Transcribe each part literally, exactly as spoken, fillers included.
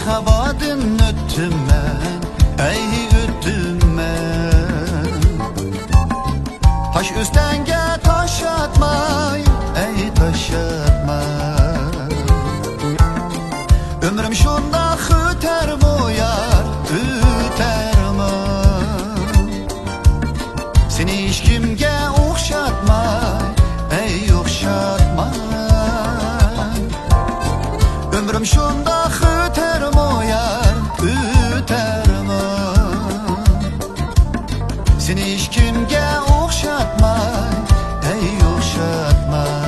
خابادىن ئۆتتۈم مەن، ئەي ئۆتتۈم مەن. تاش ئۆستەڭگە تاش ئاتماي، ئەي تاش ئاتماي. ئۆمرۈم شۇنداق ئۆتەرمۇ يار، ئۆتەرمۇ؟ سېنى ھېچكىمگە ئوخشاتماي، ئەي ئوخشاتماي. ئۆمرۈم شۇنداق ئۆتەرمۇ يار، ئۆتەرمۇ؟ سېنى ھېچكىمگە ئوخشاتماي، ئەي ئوخشاتماي.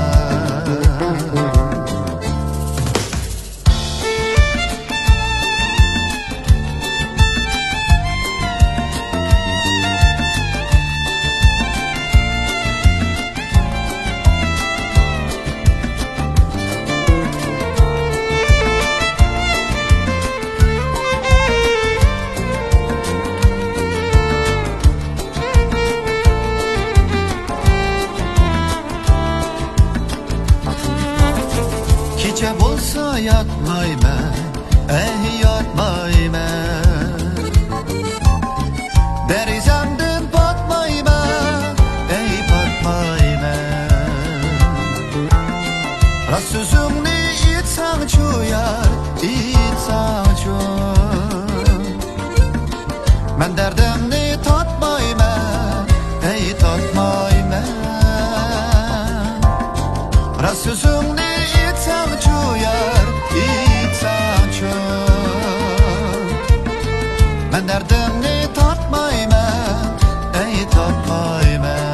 كېچە بولسا ياتمايمەن، ئەي ياتمايمەن. دېرىزەمدىن پاتمايمەن، ئەي پاتمايمەن. راست سۆزۈڭنى ئېيتساڭچۇ يار، ئېيتساڭچۇ. مەن دەردىڭنى تاتمايمەن، ئەي تاتمايمەن. راست سۆزۈڭنى ئېيتساڭچۇ يار، ئېيتساڭچۇ. مەن دەردىڭنى تاتمايمەن، ئەي تاتمايمەن.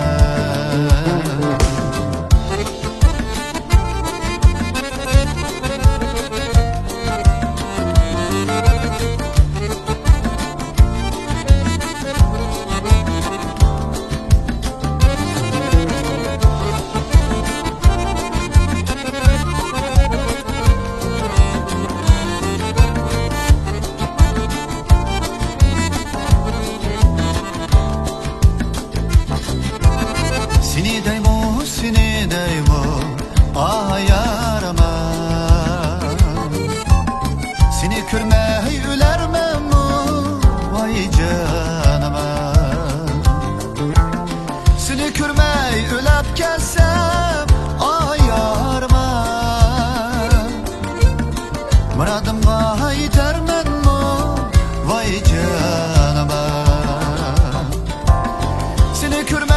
سېنى دەيمۇ، سېنى دەيمۇ، ئاھ يارىم. سېنى كۆرمەي ئۆلەرمەنمۇ، ۋاي جېنىم. سېنى كۆرمەي ئۆلۈپ كەتسەم، ئاھ يارىم. مۇرادىمغا يېتەرمەنمۇ، ۋاي جېنىم. سېنى كۆرمەي